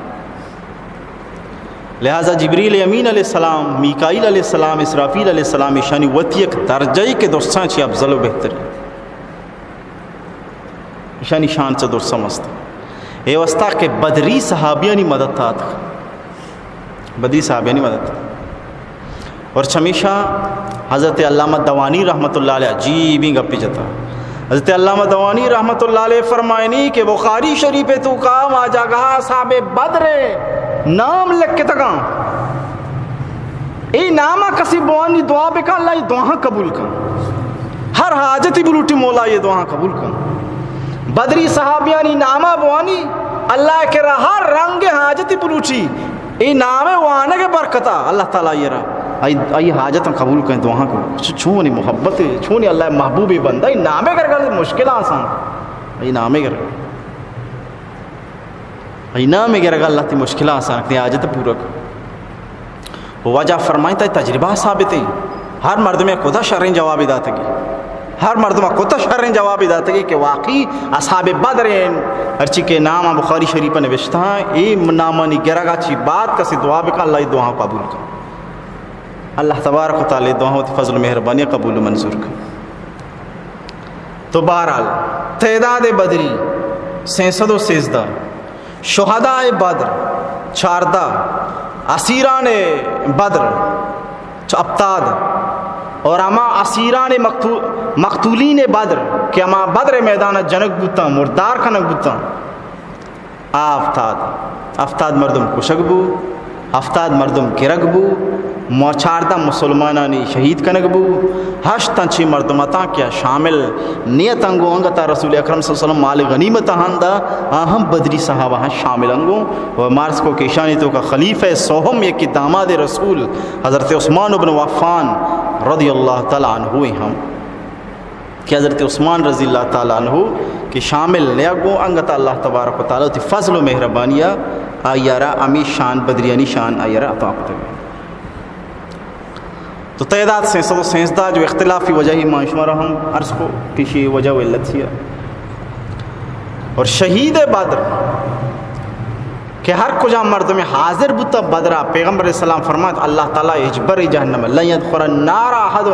لہذا جبریل امین علیہ السلام، میکائیل علیہ السلام، اسرافیل علیہ السلام، ایشانی وتی یک درجہ ای کہ درساں چہ افضل و بہتر۔ ایشانی شان چہ درساں مست۔ اے واسطہ کہ بدری صحابیانی مدد تات۔ بدری صحابیانی مدد۔ اور چمیشا حضرت علامہ دوانی رحمت اللہ علیہ عجیبیں گپی جتا۔ حضرت علامہ دوانی رحمت اللہ علیہ فرمائنی کہ بخاری شریف توکا ما جاگہ صاحب بدر نام لکھتگاں۔ اے ناما کسی بوانی دعا بکن، اللہ اے دعاہاں قبول کن۔ ہر حاجتی بلوٹی مولا اے دعاہاں قبول کن۔ بدری صحابیانی ناما بوانی، اللہ کرا ہر رنگ حاجتی بلوٹی۔ اے نام وانگ برکتا اللہ تعالی اے را، اے، اے حاجت قبول کن، دعاہاں قبول۔ چ-، چونی محبت، چونی اللہ محبوب بندہ، اے نام گرگا مشکل آسان۔ اے نام گرگا۔ اے نام گرگا اللہ تی مشکل آسان کن، حاجت پورا کن۔ واجہ فرمائیتا تجربہ ثابت ہیں۔ ہر مردم کتا شریں جوابی داتگی۔ ہر مردم کتا شریں جوابی داتگی کہ واقعی اصحاب بدر ہیں۔ ہرچی کہ نام بخاری شریف نوشتہ ہیں، اے نامانی گرگا چی بعد کسی دعا بکن، اللہ اے دعا قبول کن۔ اللہ تبارک و تعالی دعا وتی فضل و مہربانی قبول و منظور کن۔ تو بہرحال تعداد بدری سینسد و سیزدہ، شہداء بدر چاردہ، اسیران بدر چ-، ہپتاد، اور ہما اسیران مقتو-، مقتولین بدر کہ ہما بدر میدان جنگ بوتاں، مردار کنگ بوتاں، آ ہپتاد، ہپتاد مردم کشگ بو، ہفتاد مردم گرگ بو، ما چاردہ مسلمانانی شہید کنگ بو، ہشت انچیں مردم اتاں کہ شامل نیتاں گوں انگتا رسول اکرم صلی اللہ علیہ وسلم مال غنیمت ہندا، آ ہم بدری صحابہ ہاں شامل انگوں۔ و مارس کو کہ ایشانی توکا خلیفہ سوہم یکی داماد رسول حضرت عثمان بن عفان رضی اللہ تعالی عنہ ہم کہ حضرت عثمان رضی اللہ تعالی عنہ کہ شامل نیاگوں، انگت اللہ تبارک و تعالی وتی فضل و مہربانی آئی را ہمیں شان، بدریانی شان آئی را عطا کتگ۔ تو تعداد سہ سد و سیزدہ جو اختلافی وجہ ہی ما شمارا ہم عرض کو پیشی وجہ و علت ہی ہے۔ اور شہید بدر کہ ہر کجا مردم حاضر بوتا بدرا، پیغمبر اسلام فرمات، اللہ تعالی ہچبر جہنم، لن يدخل النار احد،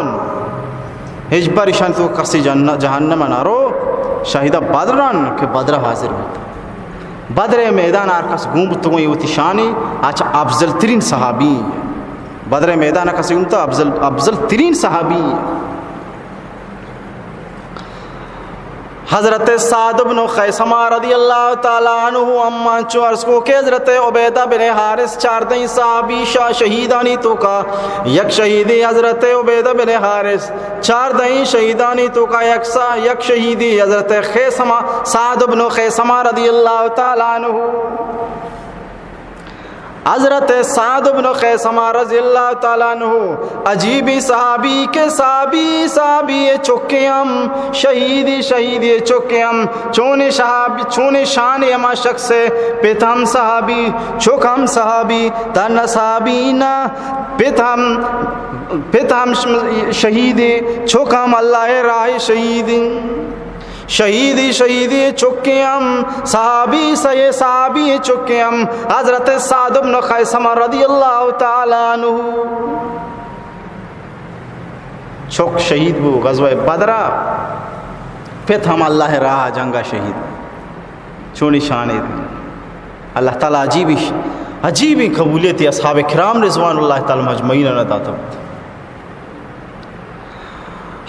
ہچبر ایشان تو کسی جن-، جہنم نہ رو۔ شہید بدران کہ بدر حاضر بوتا، بدر میدان ہر کس گون بوتگوں، یہ وتی شانی اچ افضل ترین صحابی، بدر میدان کسی گون بوتا افضل، افضل ترین صحابی۔ حضرت سعد بن خیثمہ رضی اللہ تعالی عنہ اما چو عرض کو کہ حضرت عبیدہ بن حارث چاردہیں صحابی شاہ شہیدانی توکا یک شہیدی، حضرت عبیدہ بن حارث چاردہیں شہیدانی توکا یک سا-، یک شہیدی، حضرت خیثمہ، سعد بن خیثمہ رضی اللہ تعالی عنہ۔ حضرت سعد بن خیثمہ رضی اللہ تعالی عنہ عجیبی صحابی کہ صحابی، صحابی چکے ہم شہیدی، شہیدی چکے ہم چونے شہابی، چونے شان ہما شخص، پت ہم صحابی، چک ہم صحابی، تن صحابی نہ، پت ہم، پت ہم ش-، شہیدی، چک ہم اللہ راہ شہیدی۔ شہیدی، شہیدی چکے ہم صحابی، سئے صحابی چکے ہم حضرت سعد بن خیثمہ رضی اللہ تعالی عنہ۔ چک شہید بو غزوہ بدرا، پت ہم اللہ راہ جنگا شہید۔ چونی شانے اللہ تعالی عجیبی، عجیبی قبولیت اصحاب کرام رضوان اللہ تعالی اجمعین نہ داتا۔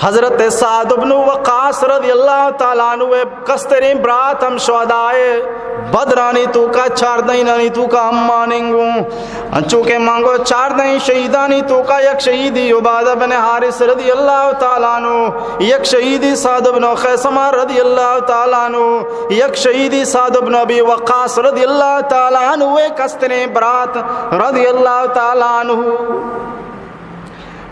حضرت سعد بن وقاص رضی اللہ تعالی عنہ کستریں برات ہم شہدائے بدرانی توکا، چاردہینانی توکا ہم ماننگوں۔ انچو کہ مانگو چاردہیں شہیدانی توکا یک شہیدی عبادہ بن حارث رضی اللہ تعالی عنہ، یک شہیدی سعد بن خیثمہ رضی اللہ تعالی عنہ، یک شہیدی سعد بن ابی وقاص رضی اللہ تعالی عنہ کستریں برات رضی اللہ تعالی عنہ۔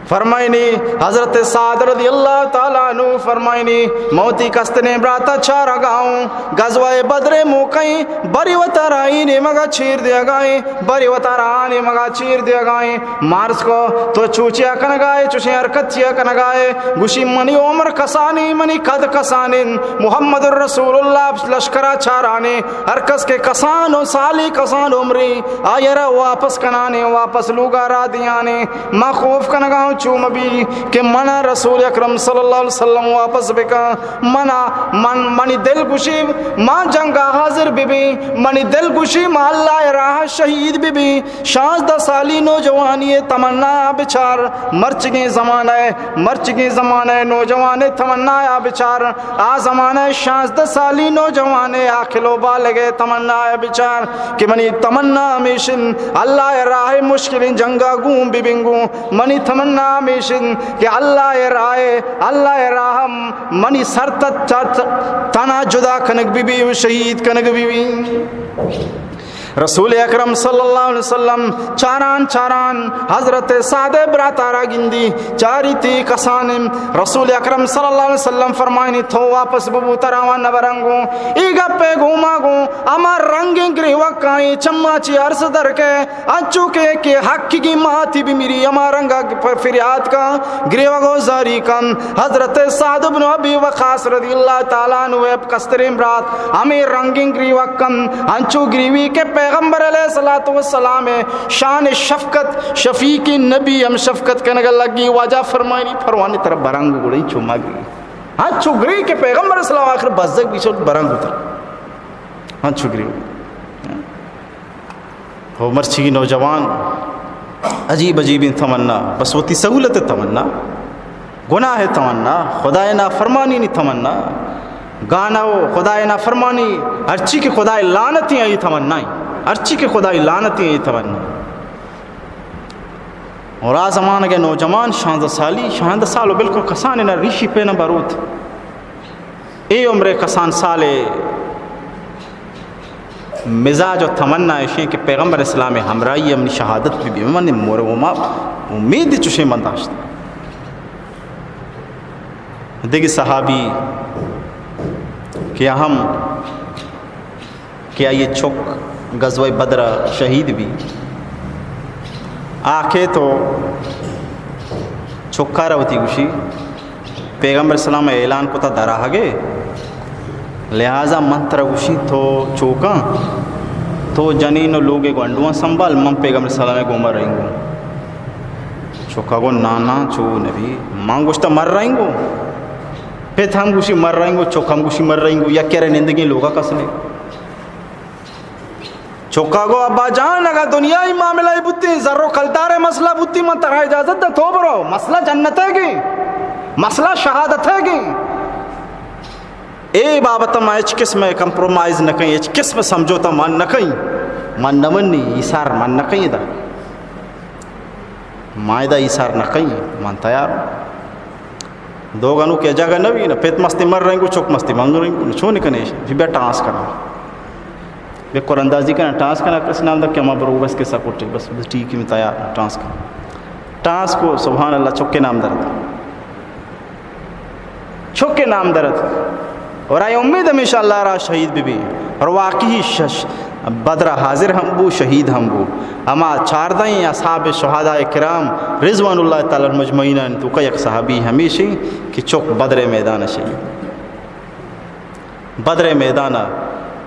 فرمائنی، حضرت سعد رضی اللہ تعالی عنہ فرمائنی، موتی کستنے براتا چارگاؤں، غزوہ بدر موقعیں، بری وتارا آئی نیمگا چیر دیگائیں، بری وتارا آ نیمگا چیر دیگائیں۔ مارس کو تو چوچیا کنگائے، چوشیں حرکت چیا کنگائے؟ گوشی، منی عمر کسانی، منی قد کسانین، محمد رسول اللہ لشکرا چارانے، ہر کس کے کسان و سالی کسان عمری، آئرا واپس کنانے، واپس لوگا را دیانے۔ ما خوف کنگا ہوں چو مبی کہ منا رسول اکرم صلی اللہ علیہ وسلم واپس بکا۔ منا، من، منی دل گوشی ما جنگا حاضر ببی، منی دل گوشی ما اللہ راہ شہید ببی۔ شانزدہ سالی نوجوانی تمنا بچار، مرچگیں زمانہ، مرچگیں زمانہ نوجوان تمنا بچار۔ آ زمانہ شانزدہ سالی نوجوان عاقل و بالغ تمنا بچار کہ منی تمنا ہمیشن اللہ راہ مشکلیں جنگا گون ببنگوں۔ منی تمنا ہمیشن کہ اللہ راہ، اللہ راہ منی سر تت، تت، تنا جدا کنگ ببی و شہید کنگ ببی۔ رسول اکرم صلی اللہ علیہ وسلم چاران چاران حضرت سعد براتارا گندی، چاری تی کسانم۔ رسول اکرم صلی اللہ علیہ وسلم فرمائنی، تو واپس ببو، تراوان نبرنگوں۔ ای گپے گوما گوں، اما رنگیں گریوکائیں چما چی عرض درکے، انچو کہ، کہ حق کی ماتی بمیری، اما رنگا پ-، فریاد کا، گریوگو زاری کن۔ حضرت سعد بن ابی وقاص رضی اللہ تعالی عنہ کستریں برات ہمیں رنگیں گریوگ کن، انچو گریوی کہ پیغمبر علیہ الصلوۃ والسلام شان شفقت، شفیق نبی ہم شفقت کنگ لگی۔ واجہ فرمائنی، پروانی طرف برنگ گڑی چو مگی۔ انچو گری کہ پیغمبر علیہ السلام آخر بزگ بیچو برنگ اتر۔ انچو گری۔ ہو مرچی نوجوان عجیب عجیبیں تمنا، بس وتی سہولت تمنا، گناہ تمنا، خدائے نافرمانی نی تمنا، گانا و خدائے نافرمانی، ہرچی کہ خدائے لعنتی آئی تمنا، ہرچی کہ خدائے لعنتی آئی تمنا۔ اور آ زمانگ ء نوجوان شانزدہ سالی، شانزدہ سال و بالکل کسان نہ، ریشی پہ نہ بروت۔ اے عمر ء کسان سال ء مزاج و تمنا ایشیں کہ پیغمبر اسلام ء ہمراہی ء منی شہادت بہ بی، من مور و ما امید چشیں من داشت۔ دگہ صحابی کہ اہم کہ آئی چک غزوہ بدر ء شہید بی، آ کیت و چکار وتی گوشی، پیغمبر اسلام ء اعلان کتا در آہگے، لہذا من ترا گوشی تو چوکاں، تو جنین و لوگ ء گونڈواں سنبھال، من پیغمبر اسلام ء گوما رہینگوں۔ چکا گو نا نا، چو نبی، من گوشتا من رہینگوں۔ پت ہم گوشی من رہینگوں، چک ہم گوشی من رہینگوں، یک کرے نندگیں لوگا کس نے۔ چکا گو ابا جان، اگاں دنیائی معاملہ بوتی، زر و کلدار مسئلہ بوتی، من ترا اجازت دا تو برو، مسئلہ جنت ہے گی، مسئلہ شہادت ہے گی۔ اے بابت ما ہچ قسم کمپرومائز نہ کئیں، ہچ قسم سمجھوتا من نہ کئیں، من نہ منی، ایثار من نہ کئیں دا۔ ما ادا ایثار نہ کئیں، من تیار۔ دو گنو کہ جگہ نہ بی نا، پت مستی من رنگو، چک مستی من رنگو، چون کنے، جی بیا ٹانس کنا۔ بے قرآن اندازی کنا، ٹانس کنا، کس نام دا کہ ما برو بس کے سپورٹ، بس، بس ٹھیک ہے، میں تیار، ٹانس کنا۔ ٹانس کو، سبحان اللہ، چک کے نام درد۔ چک نام درت اور آئی امید ہمیشہ اللہ را شہید بہ بی۔ اور واقعی شش بدر حاضر ہم بو، شہید ہم بو۔ ہما چاردہیں اصحاب شہداء کرام رضوان اللہ تعالی علیہم اجمعین آنی توکا یک صحابی ہمیشی کہ چک بدر میدان شہید، بدر میدان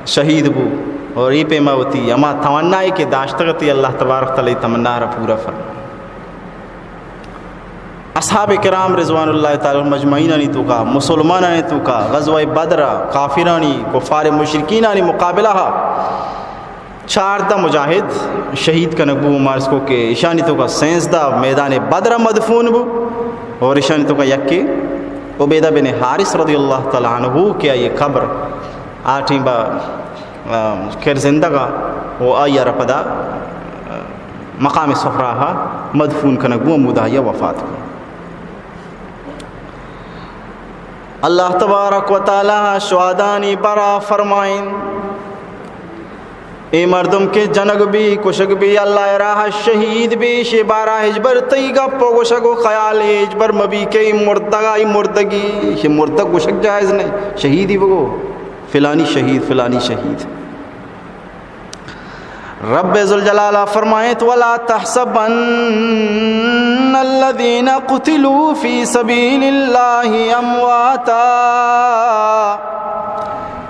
شہید بو۔ اور ای پیما وتی ہما توانائی کہ داشتگتی اللہ تبارک تعالی تمنا را پورا فرمائے۔ اصحاب کرام رضوان اللہ تعالی علیہم اجمعین آنی توکا، مسلمانانی توکا غزوہ بدر ء کافرانی، کفار مشرکین آنی مقابلہ ء چاردہ مجاہد شہید کنگ بو، مارس کو کہ ایشانی توکا سینزدہ میدان بدر ء مدفون بو اور ایشانی توکا یکے عبیدہ بن حارث رضی اللہ تعالی عنہ کہ آئی قبر آ ٹیم با، آ، کر زندگ ء و آئی ء را پدا، آ، مقام صفرا ء مدفون کنگ بو، ہمودا آئی ء وفات کو۔ اللہ تبارک و تعالی شہدانی برا فرمائیں، اے مردم کہ جنگ بی، کشگ بی، اللہ راہ شہید بی، شی بارا ہچبر تئی گپ و گوشگ و خیال ہچبر مبی کہ اے مردگ، اے مردگی، شی مردگ گوشگ جائز نہیں، شہیدی بگو، فلانی شہید، فلانی شہید۔ رب ذوالجلال فرمائیت، ولا تحسبن الذين قتلوا في سبيل الله امواتا۔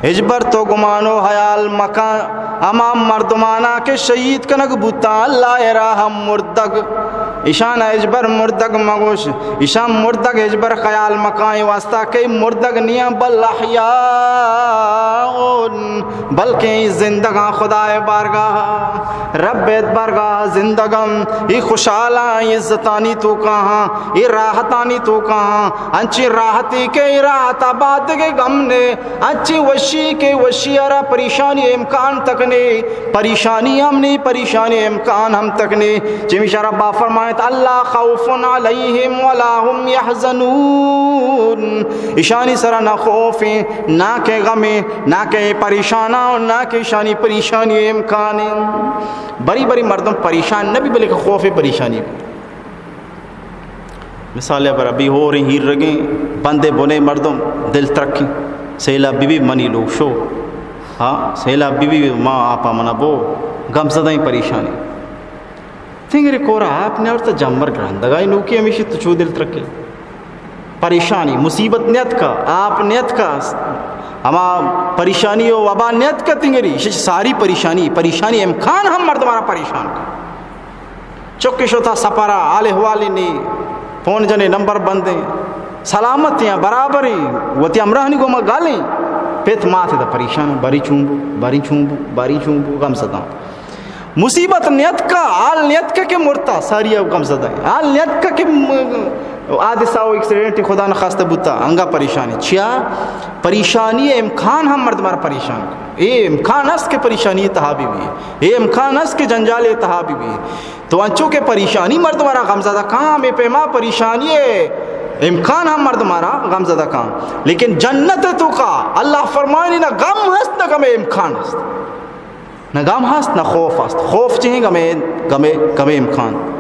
ہچبر تو گمان و حیال مکن ہما مردمانا کہ شہید کنگ بوتاں اللہ ء راہ ء مردگ، ایشان ء ہچبر مردگ مگوش، ایشان مردگ ہچبر خیال مکن، اے واسطہ کہ مردگ نیاں بل احیاء، بلکیں اے زندگاں خدا ء بارگاہ ء، رب ء بارگاہ ء زندگاں، اے خوشحالاں، اے عزتانی توکاہاں، اے راحتانی توکاہاں، انچیں راحتے کہ اے راحت ء بعد دگہ غم نے، انچیں وشی کہ وشی ء را پریشانی امکان تک نے، پریشانی ہم نے، پریشانی امکان ہم تک نے۔ چمیشا ربا فرمائیت، اللہ خوف علیہم ولا هم يحزنون۔ ایشانی سرا نہ خوف ہیں، نہ کہ غم ہیں، نہ کہ پریشاناں اور نہ کہ ایشانی پریشانی امکان ہیں۔ بری بری مردم پریشان نہ بی، بلکہ خوف پریشانی بی۔ مثال ء برا بی ہوریں ہیرگیں بندے بنے مردم دل ترکیں، سیلاب بی بی منی لوگ شو، ہاں، سیلاب بی بی ما آپا منا بو، گم زدہ ایں پریشانی۔ تنگرے کورا آپ نیارتا جمبر گرندگائی نوکی ہمیشی تو چو دل ترکے۔ پریشانی، مصیبت نیتکا، آپ نیتکا، ہما پریشانی و وبا نیتکا تنگری، شش ساری پریشانی، پریشانی امکان ہم مردمارا پریشان کا۔ چک شتا سپرا، حال احوال نی، فون جنے نمبر بندیں، سلامت ہیں، برابر ہیں، وتی ہمراہانی گوما گالیں، پت مات دا پریشان، باری چون بو، باری چون بو، باری چون بو، غم زداں۔ مصیبت نیتکا، حال نیتکا کہ مرتا، ساری ءَ غم زدہ ایں۔ حال نیتکا کہ م-، حادثہ و ایکسیڈنٹ خدا نخواستہ بوتا، انگا پریشانی۔ چیا؟ پریشانی امکان ہم مردم را پریشان کن۔ اے امکان است کہ پریشانی تہا بی بی۔ اے امکان است کہ جنجال تہا بی بی۔ تو انچو کہ پریشانی مردم را غم زدہ کاں، ہمے پیما پریشانی امکان ہم مردم را غم زدہ کاں۔ لیکن جنت توکا اللہ فرمانی نہ غم ہست نہ غم امکان ہست۔ نہ غم ہست، نہ خوف ہست۔ خوف چہ ایں؟ غمے، غمے، غمے امکان۔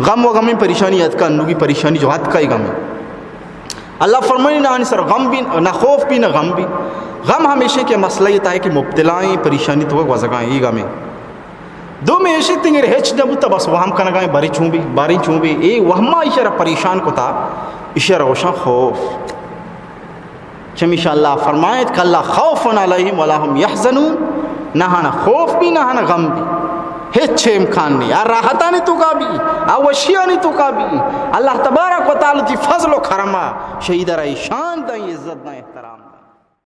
غم و غمے پریشانی اتکا، انوگی پریشانی جو اتکا اے غمے۔ اللہ فرمانی نہ آنی سر غم بی، نہ خوف بی، نہ غم بی۔ غم ہمیشہ کہ مسئلہ اے تہا کہ مبتلا ایں، پریشانی توکا گوزگا ایں، اے غمے۔ دومی ایشی تنگر ہچ نہ بوتا، بس وہم کنگا ایں، باریں چون بی، باریں چون بی۔ اے وہما ایشی را پریشان کتا، ایشی را گوشاں خوف۔ چمیشا اللہ فرمائیت، کلا خوف علیہم ولا هم یحزنون، نہ آناں خوف بی، نہ آناں غم بی، ہچ امکان نہیں۔ آ راحتانی توکا بی، آ وشیانی توکا بی، اللہ تبارک و تعالی وتی فضل و کرما شہید را شان داں، عزت داں، احترام۔